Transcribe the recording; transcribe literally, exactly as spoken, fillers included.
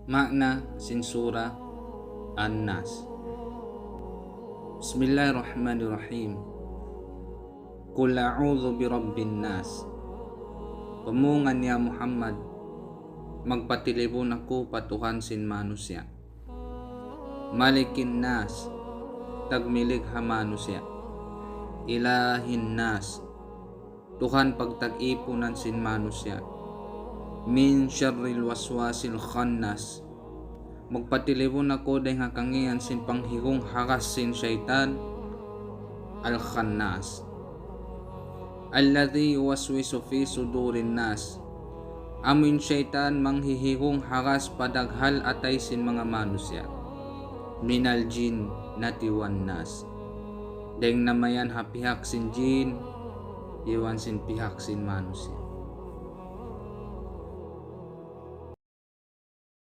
Makna sin Sura An-Nas. Bismillahirrahmanirrahim. Qul a'udhu birabbin nas. Pamungan ya Muhammad, magpatilibun aku pa Tuhan sin manusiya'. Malikin nas, tagmilik ha manusiya'. Ilahin nas, Tuhan pagtag-ipunan sin manusiya'. Min sharril waswasil khannas. Magpatilibun aku dayng ha kangian sin panghigung hagas sin saytan, al-khannas. Alladhi yuwaswisu fi sudurin nas. Amuin saytan manghihigung hagas pa daghal atay sin manga manusiya'. Minal jinnati wan nas. Dayng na mayan ha pihak sin jin, iban sin pihak sin manusiya'.